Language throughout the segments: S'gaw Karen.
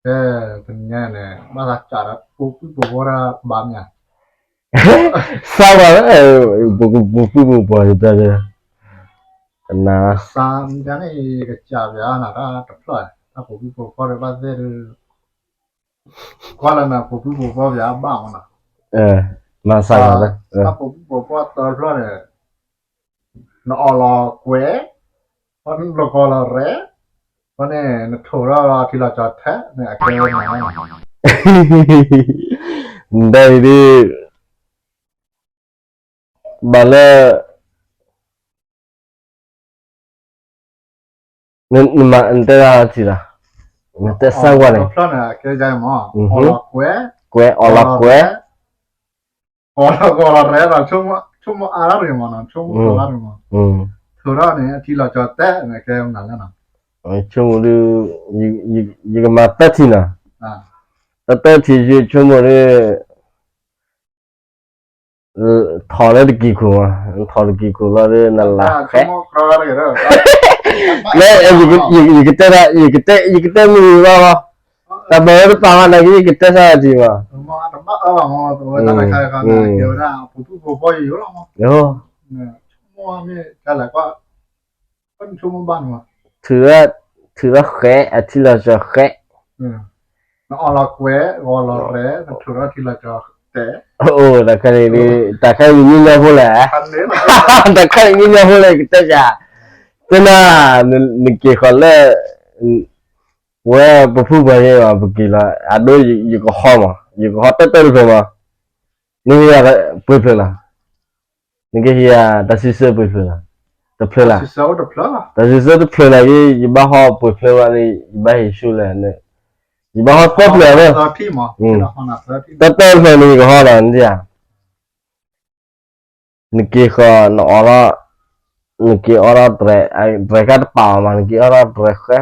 ဖဲတနံၤညါန့ၣ် ဘၣ်သးစးဒီး ပူၤဖုၣ်ပူၤဖီတၢ်ဘါမ့ၢ်ဧါ, စးဝဲ, ပူၤဖုၣ်ပူၤဖီတၢ်, တနၤ, စးန့ၣ် ယကစးပၠးနၤတၢ်တဖျၢၣ်, တၢ်ပူၤဖုၣ်ပူၤဖီဒီးဘၣ်သ့ၣ်ဒီး, ကွၢ်လၢနပူၤဖုၣ်ပူၤဖီပၠးဘၣ်မးနီၤ, မၤစးလီၤ, တၢ်ပူၤဖုၣ်ပူၤဖီတဖျၢၣ်န့ၣ် နအီၣ်လီၤကွဲး, ဖဲနဂီၤလီၤရဲး, ဖဲန့ၣ် နထိၣ်ထီၣ်လီၤထံလီၤကီၤထဲန့ၣ် အကဲဝဲမး, နဒ်အံၤဒ်, ဘၣ်လၢ နတဲဒၣ်ထံၣ်လီၤ, နတဲစၢ်ဝဲန့ၣ်, ကွဲးအီၣ်လီၤကွဲး, အီၣ်လီၤကွဲး, ဆိကမိၣ်အါရၣ်ရံၣ်မးနီၤ, ဆိကမိၣ်အါရၣ်ရံၣ်မး, ထိၣ်ထီၣ်န့ၣ် အထံလီၤကီၤတဲန့ၣ် ကဲမနုၤလဲၣ်နီၤ, ဆိကမိၣ်ဒ်, ယကမၤတၢ်ထံၣ်နီၤ, တၢ်တၢ်ထံၣ်ယဆိကမိၣ်ဒ် ထီၣ်လၢတကံၢ်ခိၣ်မး, ထီၣ်တကံၢ်ခိၣ်လီၤဒီးနလၢ်ဃဲး, လၢ, ယကတဲ, ယကတဲမုာ်လီၤ, တၢ်ဘၣ်ဝဲတပာ်ဘၣ်နာ်က့ ယကတဲဆၢထံၣ်ဘၣ်, ထုးထီၣ်ဃဲး အထံလီၤကီၤဃဲး, အိၣ်တၢ်ခါန့ၣ်ဒ်, တၢ်ခါန့ၣ်မ့ၢ်ညီဖိလဲၣ်, တၢ်ခါန့ၣ်မ့ၢ်ညီဖိလဲၣ်ကတဲယၤ, တနၤ, နက့ၤဃီၤလၢ, ဝဲပဖုပှၤယဲၢ်ဘၣ် ပက့ၤလီၤ အဒိယကဟီမး ယကဟီတၢၢ်တၢၢ်တဖျၢၣ်မး, နကဟ့ၣ်ယၤပှဲၤဖျၢၣ်လီၤ, နကဟ့ၣ်ယၤတၢ်စံးဆၢပှဲၤဖျၢၣ်လီၤ, တဖျၢၣ်လီၤ, တၢ်စံးဆၢတဖျၢၣ်လီၤက့ ယဘၣ်ဟီပှဲၤဖျၢၣ်ဘၣ်န့ၣ် ယဘၣ်ဟ့ၣ်ဆူလဲၣ်, ယဘၣ်ဟီသၢဖျၢၣ်လီၤ, တၢၢ်တၢၢ်တဖျၢၣ်န့ၣ်ယကဟီလီၤ နက့ၤဃီၤ နအီၣ်ထီၣ်, နက့ၤအီၣ်ထီၣ်ဒြဲ, ဒြဲကါတပာ်အီၤမး နက့ၤအီၣ်ထီၣ်ဒြဲဃဲ,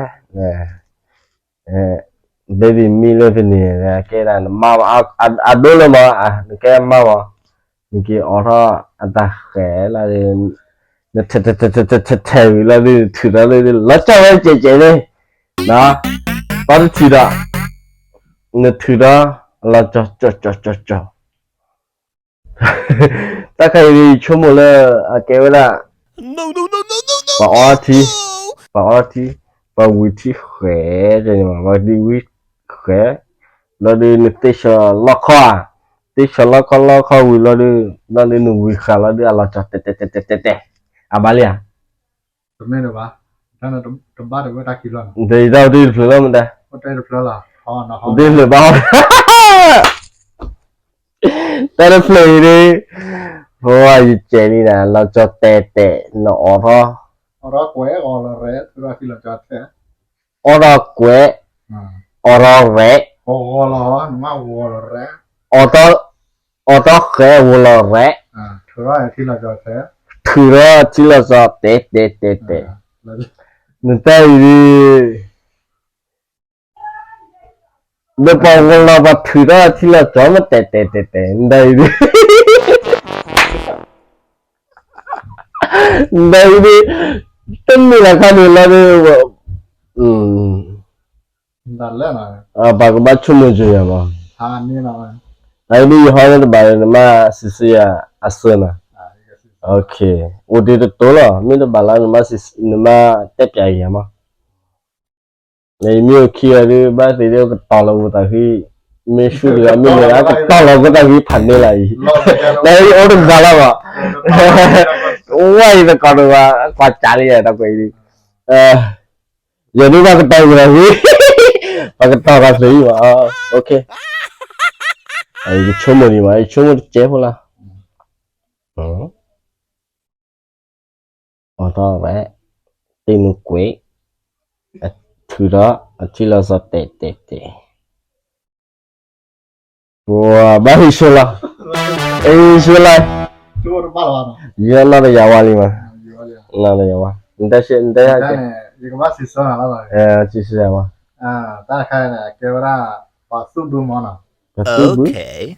baby မံလၢဖဲန့ၣ် ကဲဒၣ်နမါမး, အဒိလၢမး နကဲမါမး, နက့ၤအီၣ်ထီၣ်အတၢ်ဃဲလီၤ, နထဲထဲထဲထဲထဲထဲဝံၤလီၤဒုး နထုးထီၣ်လၢလီၤကၠီဝဲကဲးကဲးန့ၣ်, ပှၤတထံၣ်ဒီး, နထုးထီၣ်လီၤကၠီကၠီကၠီကၠီ တၢ်ခါအံၤဒ်ယဆိကမိၣ်လၢ အကဲဝဲဒၣ် ပှၤအီထံ, ပှၤအီထံ, ပှၤဝံၤထံဃဲ, ပှၤဒ်ဝံဃဲ, လီၤဒုးနသ့ၣ်ဆၢလီခီဧါ, သ့ၣ်ဆၢလီခီလီခီဝံၤလီၤဒုး, လီၤဒုးနဝံဃာ်လီၤဒုးအလီၤကၠီတဲတဲတဲတဲတဲ, အဘၣ်လံဧါ, တဘၣ်တဝဲတၢ်ခံလီၤ, တယတၢ်တဖျၢၣ်လီၤမတၤ, တဖျၢၣ်ဘၣ် တၢ်တဖျၢၣ်အံၤဒ်, ပှၤယကဲးလံနၤ လီၤကၠီတဲတဲ, နအီၣ်ထီၣ်, အီၣ်ထီၣ်ကွဲး, အီၣ်ထီၣ်ရဲး, အီၣ်ထီၣ်, အီၣ်ထီၣ်ဃဲးဂီၤလီၤရဲး, ထုးထီၣ်ထံလီၤကၠီတဲတဲတဲတဲ, နတၢ်အံၤဒ် ဒီးပှၤဂီၤလီၤပှၤထုးထီၣ်ထံလီၤကၠီမ့ၢ်တဲတဲတဲတဲ နတၢ်အံၤဒ်, နတၢ်အံၤဒ်, တမ့ၢ်လၢခါန့ၣ်လီၤဒ်, ပှၤကဘၣ်ဆိကမိၣ်က့ၤယၤမး, တၢ်အံၤဒ်ယဟီန့ၣ်တဘၣ်ဒီး နမ့ၢ်စံးဆၢယၤအစၢနၤ, အိၣ်တ့ၢ်တတိၤလီၤ မ့ၢ်တဘၣ်လၢ နမ့ၢ်တဲပၠးယၤမး မ့ၢ်အိၣ်ခံဂၤဒုး ဘၣ်သ့ၣ်ဒုးကတီၤလီၤဝဲတၢ်ဃံ, မ့ၢ်ဆူၣ်တဂၤမ့ၢ်လဲၤဒၣ် ကတီၤလီၤဝဲတၢ်ဃံဖးန့ၢ်လၢအံၤ, တၢ်အံၤအိၣ်တဂၤလီၤဘၣ်, ဝဲအံၤတကိးတဂၤ ကွၢ်ကၠးလံယတၢ်ကွဲးအံၤဒုး, ယဒုးဘၣ်ကတီၤဝဲတၢ်ဃံ, ဘၣ်ကတီၤတၢ်ဖျၢၣ်အံၤဘၣ်, ယဆိကမိၣ်ဒံးဘၣ် ယဆိကမိၣ်တကဲဖိလီၤ အီၣ်ထီၣ်ရဲး, တ့ၢ်မုၢ်ကွံာ်, ထုးထီၣ် အထံလီၤစီၤတဲာ်တဲာ်တဲာ်, ပှၤဘၣ်ဟံးဆူလီၤ, ဟံးဆူလီၤ, ယနီၢ်တယၤဝါလံမး, နီၢ်တယၤဝါ, နတဲ, စံးဆၢယၤဝါ, တၢ်ခါန့ၣ် ကဲဝဲဒၣ် ပှၤသူၣ်ဘုမးနီၤ, ပှၤသူၣ်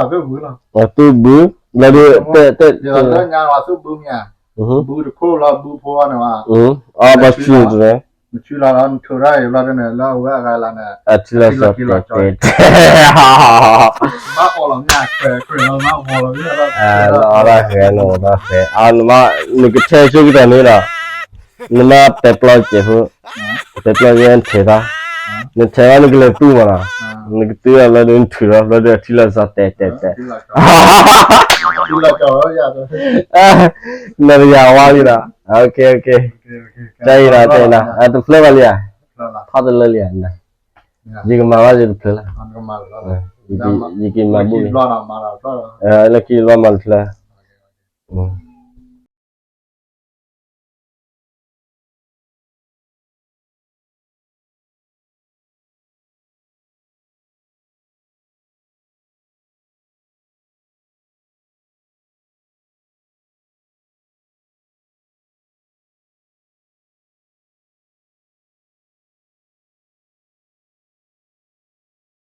ဘု, ပှၤသူၣ်ဘု, လီၤဒုး, လၢညါပှၤသူၣ်ဘုမ့ၢ်ဧါ, ဘုတခိၣ်လီၤဘုဖိန့ၣ်ဝဲ, အီ ပှၤဆူၣ်တလဲ နထုးလီၤလီၤ နထုးထီၣ်အံၤဘျီဒ်န့ၣ် လၢအဝဲအဂၤလၢန့ၣ် အထံလီၤစီၤတဲာ်တဲာ်တဲာ် ဘၣ်အီၣ်လီၤမ့ၢ်အခွဲးခွဲးလီၤ လၢအီၣ်လီၤဃဲၤန့ၣ် အီၣ်လီၤဃဲၤ အနမ့ၢ် နကထဲဆိကတီၢ်န့ၣ်ဒီး နမ့ၢ်ပဲာ်ပျီစဲးဖိ ပဲာ်ပျီစဲးနထဲးထီၣ် နထဲးထီၣ်နကလဲၤသူမးနီၤ နကတုၤလီၤဘျီဒီးနထုးလီၤဘျီဒီးထံလီၤစီၤတဲာ်တဲာ်တဲာ် နတဂၤဝါလံဒီး တၢ်အံၤဒီး တဲနၤ တဖျၢၣ်ဘၣ်လံဧါ ထီၣ်တလၢလံဧါ ယကမၤဘၣ်ယတဖျၢၣ်လၢ ယကမၤဘူၣ်လံ လၢခံဘျီမၤတဖျၢၣ် အ